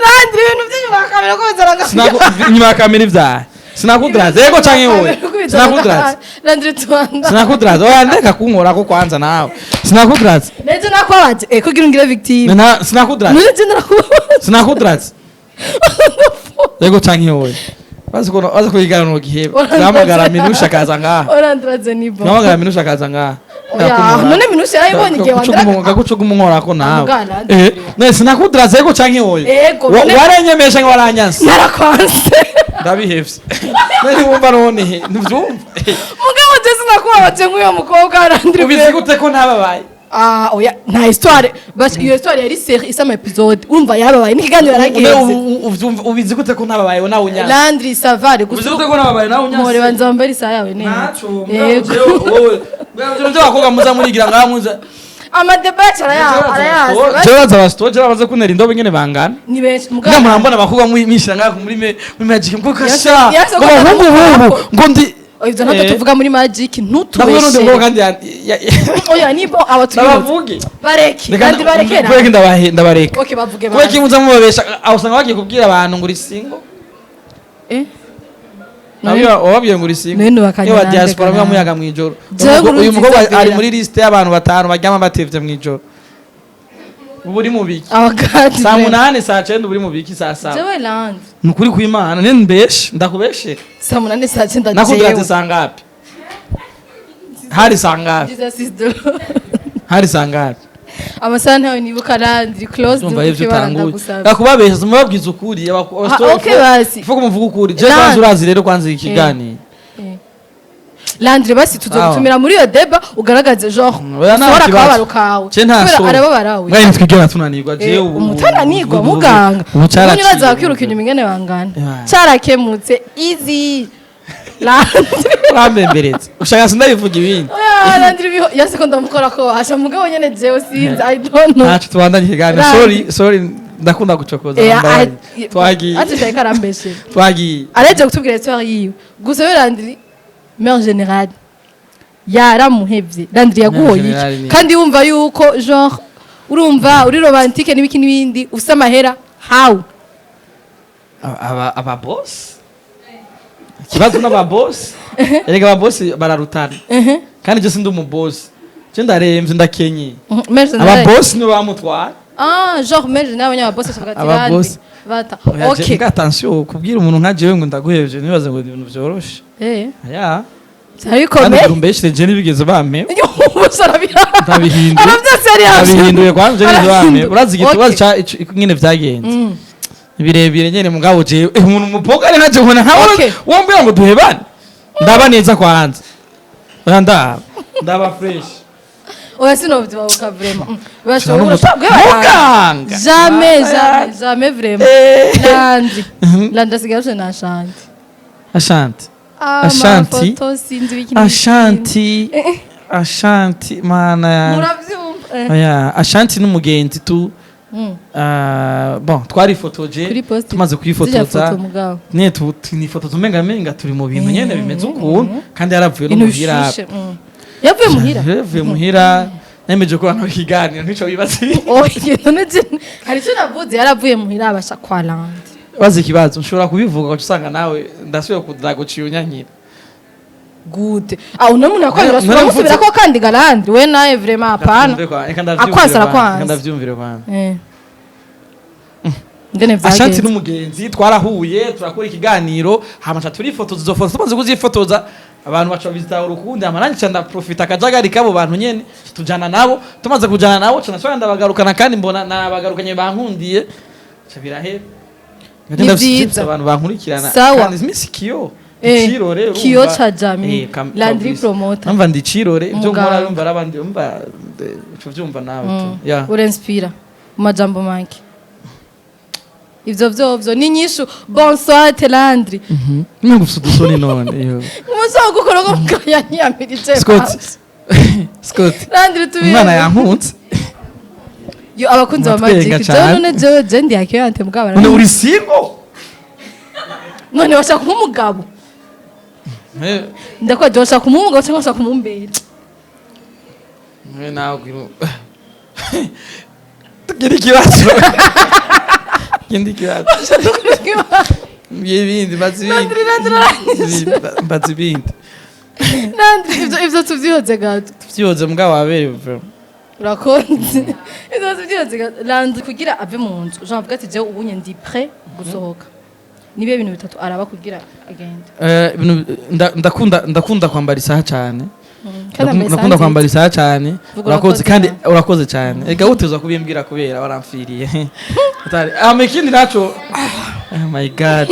Nandi ibintu by'inyuma ya kamera ko bizaraga. Inyuma ya kamera ivyaha sinakudrati, yego canke wowe sinakudrati. Nandi tuanda. Sinakudrati, oya ndeka kunkorako kwanza nawe, sinakudrati. Nejo nakwabaje kugira ungire victime. Sinakudrati. None nakubabaje. Sinakudrati, yego canke wowe bazi ko bazi ko no giheba ndahamagara Minusha akaza ngaha. Orandraze ni bo. Ndahamagara Minusha akaza ngaha. Oya, none Minusha yarayibonye igihe wandiraga. Gakucuga umunkorako nawe. Amugana, None sinakudraze, yego canke wowe? Yego, none- Warenyemesha ngo waranyanse. Narakwanse. Ndabihevye none wumva none ntuvyumva. Mugabo je sinakubabaje nk'uyo mukobwa arandira. Ubizi gute ko ntababaye? Ah, oya, nta histoire. Bas iyo histoire yari série isama episode. Urumva yarababaye n'ikiganiro yaragenze. Ubizi gute ko ntababaye nawe unyanse? Landry Savare Ubizi gute ko ntababaye nawe unyanse? Mpore banza wambare isaha yawe neza. Ntaco. Yego. Wowe byo bakobwa muza murigira ngaha muza Amadebate arayazi. jewe baza abasito, jewe baza kuntera indobo ingene bangana. Ni benshi Nga mugabo. murambona abakobwa mwishira ngaha muri magic ngo kasha Yase ngo ko abahungu bubu ngo ndi Ivyo ntabwo tuvuga muri magic. Ndavuga n'undi mukobwa Ntutubeshe. kandi Oya nibo abaturi. Ndabavuge. Bareke. Reka Kandi barekera. kubera ko ndabareka. Okay, bavuge Kubera ko baze. muza mubabesha aho usanga bagiye kubwira abantu ngo uri single. Wababwiye ngo uri single. None nubakanye Iyo ba nande diaspora kana. muba muyaga mw'ijoro. Jewe Uyu nkuru mukobwa nziza ari Bella. muri liste y'abantu batanu baryama batevye mw'ijoro, ubu uri mu biki? Abakandi. Saa 8, saa 9 uba uri mu biki, saa 7? Jewe Landry. Ni ukuri kw'Imana nene mbeshe ndakubeshere. Saa 8, saa 9. Nakubwira ati Jewe. saa ngapi, hari saa ngapi? Jesus is the Lord. Hari saa ngapi? Amasaha ntawe nibuka, Landry, close. Ndumva ivyo utanguye Ndagusaba. Yakubabesha, mubabwiza ukuri. Ah, okay, basi. Ifuko muvuga ukuri. Je Landry. kwanza urazi rero kwanza ikiganiro. Landry, basi tuzogutumira muri iyo débat, ugaragaze genre Oya, nta usohora kibazo. akababaro kawe. Je nta Kubera soni. arababara we. Mwari ntitwigera tunanirwa je. Eh, umutananirwa muganga ubu ubu uraza caraciye. bakiruka inyuma ingene bangana. Yeah. Carakemutse easy, Landry. Urambemberetse, ushaka sindabivuga ibindi. Oya, Landry, biho yase ko ndamukora ko asha mugabo nyene jewe sinzi, I don't know. Ntaco, tubandanye ikiganiro. Landry. Sorry, sorry, ndakunda gucokoza. Eh, mbabarira. Twagiye. Ati shaka arambeshe. Twagiye. Araje kutubwira histoire yiwe gusa. We Landry, mère générale yaramuhevye. Landry yaguhoye Générale iki? ni- Kandi wumva yuko genre urumva uri romantique n'ibiki n'ibindi, ufise amahera, how? Aba boss, ikibazo n'aba boss erega, aba boss bararutana kandi je sindi umu boss, je ndaremvye, ndakenye. Mère Aba générale boss nibo bamutwara. Ah, genre mère générale, abanya boss bavuga ati Aba Landry boss. bata. Oya, Okay. mbwa attention, kubwira umuntu nka jewe ngo ndaguhevye, ntibaze ngo ni ibintu vyoroshe. Aya Byari kandi bikomeye. ngo umbeshere, je ntibigeze bampe. Ubusa Ndabihinduye. arabyose yari Ndabihinduye kwa je ntibigeze bampe. Urazi igitubazo Okay. ca nyene vyagenze birebire nyene, mugabo jewe umuntu umupoka ari nkaje ubona nkawe wombwira ngo duhebane, ndaba neza kwanza. Oya, ndaba fresh. Oya, sinovyibabuka vraiment. Shana Bashobora muganga. Jamais, jamais, jamais vraiment. Landry, Landry asigaye arushe na Ashanti. Ashanti. Ashanti. Amafoto sinzi ibiki n'ibiki. Ashanti, Ashanti, mana yanjye. Muravyumva. Oya, Ashanti n'umugenzi tu. Ah, bon, twarifotoje. Kuri post Tumaze zirya kuyifotoza foto mugabo. nyene nifotoza umenga turi mu bintu nyene bimeze ukuntu, kandi yaravuye no Ibintu muhira. bishushe. Yavuye muhira. Yavuye muhira, nemeje ko hano ikiganiro ntico bibaza. Oye, none hari icyo navuze? Yaravuye muhira abasha kwa Landry. Bazi ikibazo, nshobora kubivuga ugaca usanga nawe ndasubiye kudaguciye unyanyira. Gute? Ah, uno muntu yakwanga, Naravuze- uramusubira ko kandi ga Landry we nawe vraiment hapana. Reka ndavyumvire Akwanse kwanza, arakwanse. reka ndavyumvire kwanza. Ngene Ashanti vyagenze. n'umugenzi, twarahuye turakora ikiganiro, hama ca turifotoza. Izo foto tumaze kuzifotoza, abantu baca babitahura ukundi, hama nanjye ca ndaprofita akajagari k'abo bantu nyene, tujana nabo. Tumaze kujana nabo, ca nasubira ndabagarukana, kandi mbona nabagarukanye bankundiye, ca birahera. Ni vyiza. Abantu bankurikirana. Sawa. Kandi misi kiyo Icirore, Kiyo urumva. ca Jami. Landry Kabisa. promoter. Numva ndi icirore, ibyo nkora Muganga. urumva arabandi, urumva uca uvyumva nawe tu ya. Urinspira mu majambo make. Ivyo vyovyo ni nyishu. Bonsoir Landry. Nubwo ufite udusoni none yo. Umunsi wo gukora ko mukaya ntiyamirije. Scott, Scott. Landry tubiri. Umwana yankunze. Yo, abakunzi ba Muratwenga Magic jewe cane. none jewe je ndi yakiyante mugabo. None uri single? None bashaka kumuha umugabo. Ndakwa je bashaka kumuha umugabo cyangwa bashaka kumumbera? Nawe tugira ikibazo, ikindi kibazo. Mbwira ibindi, mbaza ibindi. Landry, Landry. Mbaza ibindi. Landry, ivyo tuvyihoze gato. Tuvyihoze mugabo waberewe vraiment. Urakonze, ivyo tuvyihoze gato. Landry kugira ave mu nzu, jean avuga ati jewe ubunye ndi prêt gusohoka, nibihe bintu bitatu araba kugira agende? Ibintu ndakunda kwambara isaha cyane. Kandi ambaye Ndakunda isaha kwambara nziza. isaha cyane. Vuga. Urakoze. Urakoze Kandi nawe. urakoze cyane. Ega uteza kubimbwira kubera waramfiriye. Atari ama ikindi naco, oh my God,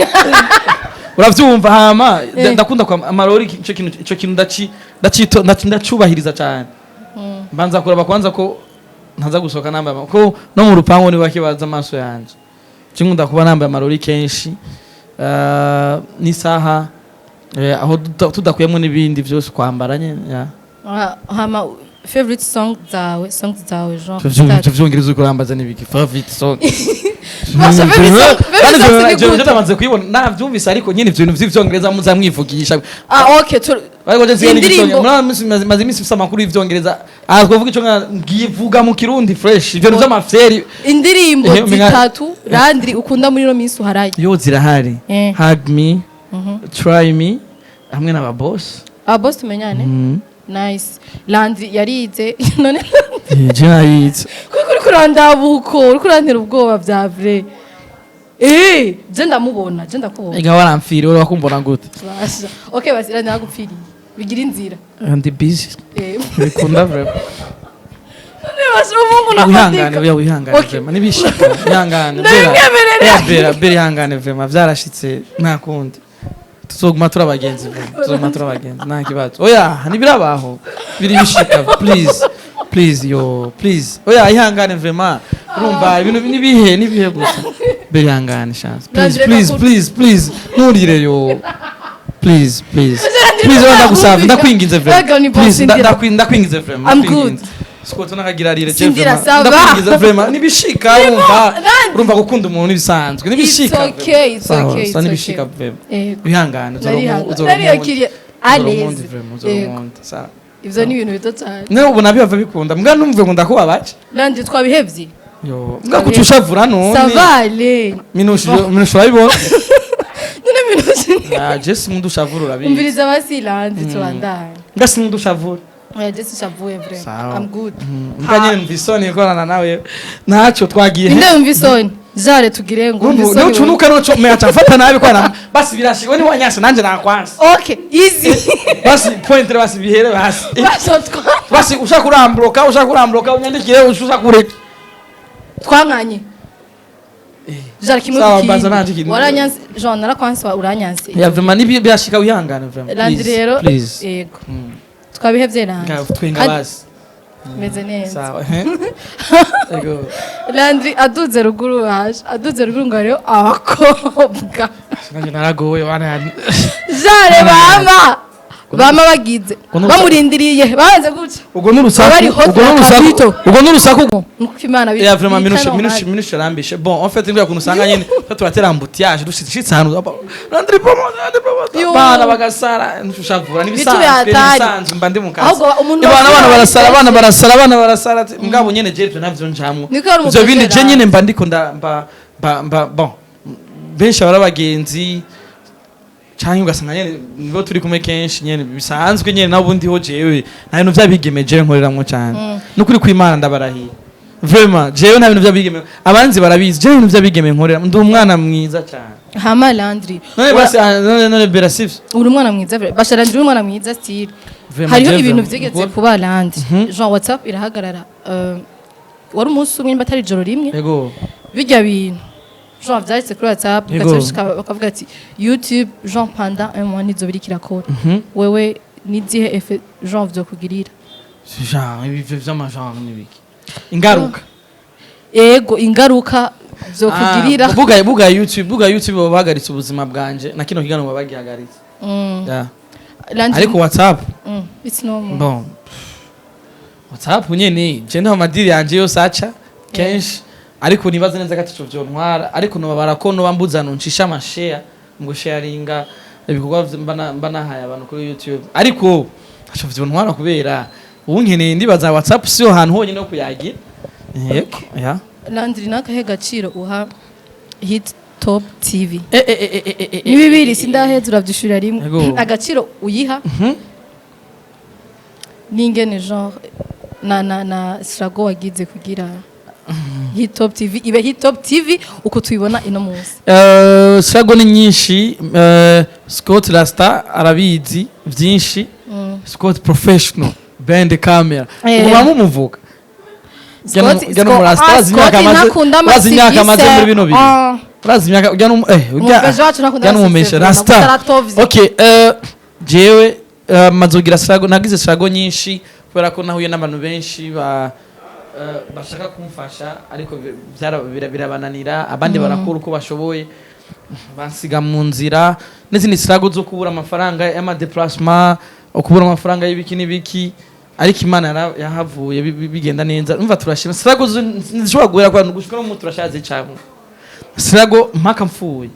uravyumva. Hama ndakunda kwa amarori, ico kintu ndaci ndacito ndacubahiriza cyane. Mbanza kuraba kwanza ko ntaza gusohoka nambaye ko no mu rupangu ni bake baza amaso yanje. Nkunda kuba nambaye amarori kenshi. N'isaha, aho tudakuyemo n'ibindi byose kwambara nyene ya. Ah, hama favorite song zawe, songs zawe genre Ivyo zitatu. vyongereza uko urambaza n'ibiki favorite song? Basha, favorite song ni gute? Ndamaze kuyibona, navyumvise, ariko nyene ivyo bintu vy'ivyongereza muza mwivugisha. Ah, okay, Ariko je nsigaye Indirimbo. n'igicongereza, maze iminsi mfise amakuru y'ivyongereza. Ah, twavuga ico ngivuga mu Kirundi fresh, ivyo bintu vy'amafyeri. Indirimbo zitatu Landry ukunda muri ino minsi uharaye. Yo, zirahari. Hug Me, Try Me hamwe n'aba boss. Aba boss tumenyane. Nice. Landry yarize none? Je nayize. Kuko uri kurandabuko, uri kurantera ubwoba bya vrai. Je ndamubona, je ndakubona. Ega waramfiriye, uri wakumbona gute? Basha. Okay, basi Landry nagupfiriye bigira inzira. Ndi busy. Bikunda vraiment. None None basha umuhungu Wihangane. nafatika. Oya, wihangane. Okay. Vraiment nibishika, wihangane Bera. Ndabimwemerera. Oya, Bera, Bera, ihangane, vraiment vyarashitse, nta kundi, tuzoguma turi abagenzi, vraiment tuzoguma turi abagenzi, nta kibazo. Oya, ntibirabaho, biri bishika. Please, please, yo, please, oya, ihangane vraiment. Urumva ibintu nibihe nibihe gusa. Bera, ihangane, chance, please. Nandreka. Please. Please, please, nturire yo, please, please, please. Oya, ndagusavye, ndakwinginze vraiment. Ega, ni Please, Sindira. ndakwinginze vraiment. I'm Ndakwinginze. good. Siko tunakagira rire je. Sindira, Vraiment. ça va. Ndakwinginze vraiment, nibishika, urumva. Nandi. Urumva gukunda umuntu nibisanzwe, nibishika. It's okay, it's Sawa, okay, it's sawa, nibishika okay. vraiment. Yego. Wihangane. Nariyakiriye Uzora aleze. uzora Yego. umundi, sawa. Ivyo ni ibintu bito cyane. Ne ubu nabyo bava bikunda mbwa numve ngo ndakubabaje. Nandi, twabihevye. Yo, mbwa kuki ushavura none? Ça va aller. Minushe, minushe, urabibona. None minushe? Ah, je sinkunda ushavura, urabizi. Umviriza basi Landi, tubandanye. Mbwa sinkunda ushavura. Oya, je sishavuye vraiment. Sawa. I'm good. Mbwa nyene numva isoni ikorana nawe, ntacyo twagiye. Ninde wumva isoni? Jare tugire ngo wumva isoni wewe. Nucunuka nuco meacha mfata nabi kwana, basi birashika ni wanyasa nanje nakwansa. Okay, easy. Basi point, basi bihere basi. Basho twa Basi ushaka kurambloka, ushaka kurambloka, unyandikire, ushaka kureka. Twankanye. Jare kimwe Sawa, ku baza nanje kindi. ikintu. Waranyanse, Jean, narakwanse, uranyanse. Ya, vraiment nibi birashika, wihangane vraiment. Landi Please, rero. please. Yego. Twabihevye Landi. Nga twenga basi. Meze neza. Sawa. Ego. Landry aduze ruguru, baje aduze ruguru ngo hariho abakobwa. Nanje naragowe bana. Jare bama bagize bamurindiriye babanze gutya. Ubwo n'urusaku. Bari hot. Ubwo n'urusaku. Kapito. Ubwo n'urusaku. Nuko Imana Ya, vraiment minushe, minushe, minushe arambishe. Bon, en fait ngwa kuntu usanga nyene twe turatera embouteillage, dushitse ahantu, Landry promote, Landry promote. Yo. Bana bagasara, ntushavura. Bitu Nibisanzwe. bihatari. Nibisanzwe, mba ndi mu kazi. Ahubwo umuntu Ibana abana wese barasara, abana barasara, abana barasara ati, mugabo nyene je ivyo navyo njamwo. Niko yari Ivyo bindi je umupetera. nyene mba ndiko nda mba bon, benshi abari abagenzi canke ugasanga nyene nibo turi kumwe kenshi nyene bisanzwe nyene, nabo ndiho jewe nta bintu vy'abigeme jewe nkoreramwo cane. Nukuri kw'Imana ndabarahiye, vraiment jewe nta bintu vy'abigeme, abanzi barabizi, jewe ibintu vy'abigeme nkorera, ndi umwana mwiza cane. Hama Landry. None basi, ah, none Bera, sivyo? Uri umwana mwiza vraiment. Basha Landry, uri umwana mwiza style. Vraiment, Hariho jewe ibintu vraiment. vyigeze kuba Landry, genre WhatsApp irahagarara, wari umunsi umwe nimba atari ijoro rimwe. Yego. Bijya bintu genre vyanditse kuri WhatsApp, Yego. ugaca bishika bakavuga ati YouTube genre pendant un mois ntizoba iriko irakora. Wewe nizihe effet genre vyokugirira? Genre ibivyo vy'amajambo n'ibiki, ingaruka? Ego, ingaruka vyokugirira. Ah, buga YouTube baba bahagaritse ubuzima bwanje na kino kiganiro baba bagihagaritse. Yeah. Landry, ariko WhatsApp, it's normal. Bon, WhatsApp nyene je nta madiri yanje yose aca kenshi, ariko nibaza neza ko ataco vyontwara, ariko nobabara ko noba mbuzano ncisha amashare mu gusharinga ibikorwa mba nahaye abantu kuri YouTube, ariko ntaco vyontwara kubera ubu nkeneye, ndibaza WhatsApp siyo hantu honyine ho kuyagira. Yego, ya. Landry, nakahe gaciro uha Hit Top TV? Eh, eh, eh, eh, eh, eh, Ni bibiri, sindaheza, uravyishurira rimwe. Yego. Agaciro uyiha n'ingene genre na struggle wagize kugira Hit Top TV ibe Hit Top TV uko tuyibona ino munsi. Struggle ni nyinshi. Scott Rasta arabizi byinshi. Scott Professional band camera. Ubu bamumuvuga. Ujya no muri Rasta, urazi imyaka ntakunda. urazi imyaka amaze muri bino bintu. Ah. Urazi imyaka ujya no ujya Umubeje wacu ntakunda ujya n'umumesha amasegisi, Rasta. ntabwo. Okay, jewe mazogira struggle, nagize struggle nyinshi kubera ko nahuye n'abantu benshi ba bashaka kumfasha, ariko birabananira, abandi barakora uko bashoboye bansiga mu nzira, n'izindi struggle zo kubura amafaranga y'amadéplacement, kubura amafaranga y'ibiki n'ibiki, ariko Imana yahavuye bigenda neza. Umva, turashima. Struggle ntizishobora guhera kwa gushika no mu turashaze cyane, struggle mpaka mfuye,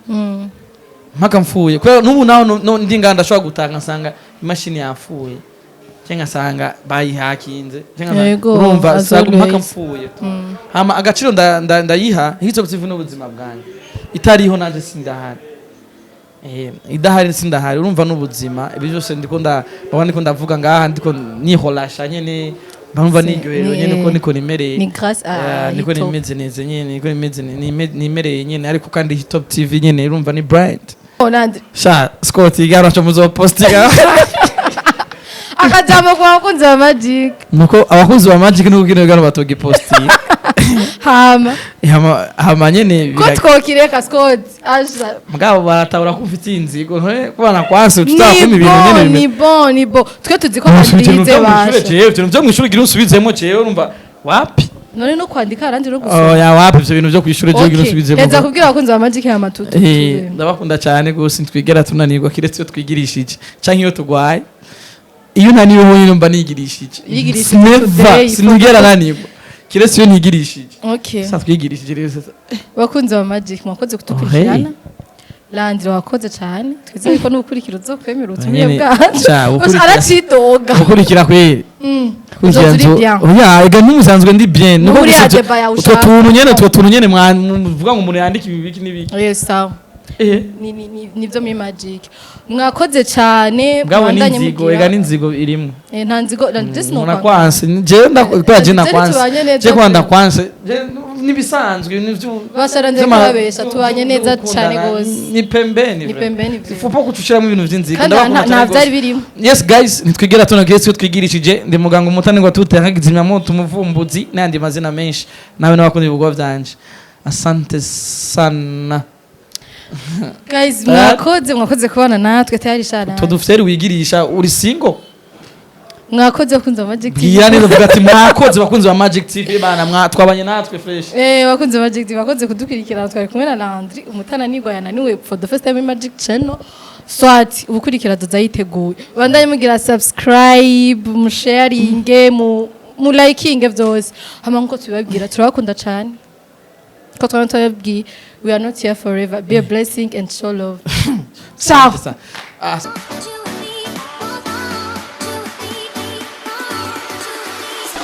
mpaka mfuye, kubera n'ubu naho ndi nganda ndashobora gutanga nsanga imashini yapfuye cyangwa ngasanga bayihakinze cyangwa Yego, urumva as struggle mpaka always. mfuye. Hama agaciro ndayiha Hit Top TV n'ubuzima bwanjye, itariho nanje sindahari. Idahari sindahari, urumva n'ubuzima, ibi byose ndiko ndabona, ndiko ndavuga ngaha, ndiko niholasha nyene, mba niryoherewe nyene ko niko nimereye. Ni grâce à Niko Hit Top. nimeze neza nyene, niko nimeze nimereye nyene, ariko kandi Hit Top TV nyene urumva ni brand. Oh, Landry. Sha Scott igaro cyo muzopostinga. Akajambo ku bakunzi ba Magic. Nuko abakunzi ba Magic nuko kino gano batogiposti. Hama Hama nyene ko twokireka Scott aja. Mugabo baratahura ko ufite inzigo none kubana kwanse Ni tutakunda ibintu bon, nyene ni bon, ni bon, twe tuzi ko bandize basha. Jewe ibintu byo mwishuri gira usubizemo, jewe urumva wapi. None no kwandika arandi no gusoma. Oya, wapi, ivyo bintu byo kwishuri jewe gira usubizemo. Heza kubwira abakunzi ba Magic ya matutu. Ndabakunda cyane gose, ntitwigera tunanirwa kiretse iyo twigirishije canke iyo tugwaye. Iyo unaniwe wenyine mba nigirishije. Yigirishije Never. today. Sinigera nanirwa kiretse iyo ntigirishije. Okay. Sasa twigirishije rero sasa. Bakunzi ba Magic, mwakoze kudukurikirana. Landira, wakoze cyane. Twizeye ko n'ubukurikira uzokwemera ubutumire Nyene, bwacu. ca, ubukurikira- Aracidoga. Gukurikira kweri. Kurikira. Uzoza uri bien. Oya, ega ntimusanzwe ndi bien. Nuko Muri gusa ya débat yawe utwo ushaka. tuntu nyene, utwo tuntu nyene muvuga ngo umuntu yandika ibi biki n'ibiki. Yes, sawa. Nibyo muri Magic. Mwakoze cyane. Bwabo Mwabandanye n'inzigo, mugira- ega n'inzigo irimo. Nta nzigo, just no. Umuntu akwanse, jewe ndakora, je Jewe nakwanse. tubanye neza. Je kuba ndakwanse, je nibisanzwe nivyo. Basharanze kubabesha, tubanye neza cyane gose. Ni pembeni. Ni pembeni vyo. Faut pas kucushiramo ibintu vy'inzigo. Kandi Ndabakunda nta cyane byari gose. birimo. Yes guys, ntitwigera tunagiye iyo twigirishije. Ndi muganga umutani ngo atute nkagizimyamoto, umuvumbuzi n'ayandi mazina menshi. Nawe n'abakunda ibikorwa vyanje, asante sana. Guys, mwakoze, mwakoze kubana natwe tayari shana. Utwo dufyeri wigirisha, uri single? Mwakoze kunza Magic TV. Bwira neza, vuga ati mwakoze bakunzi ba Magic TV bana, twabanye natwe fresh. Bakunze Magic TV, bakoze kudukurikirana. Twari kumwe na Landry umutananirwa, yananiwe for the first time in Magic Channel. Swat ubukurikira doza yiteguye. Bandanye mugira subscribe, mu sharinge, mu likinge byose. Hama nkuko tubibabwira, turabakunda cyane. Ko twaba tubabwiye, we are not here forever. Be a blessing and show love. Ciao. Ah. You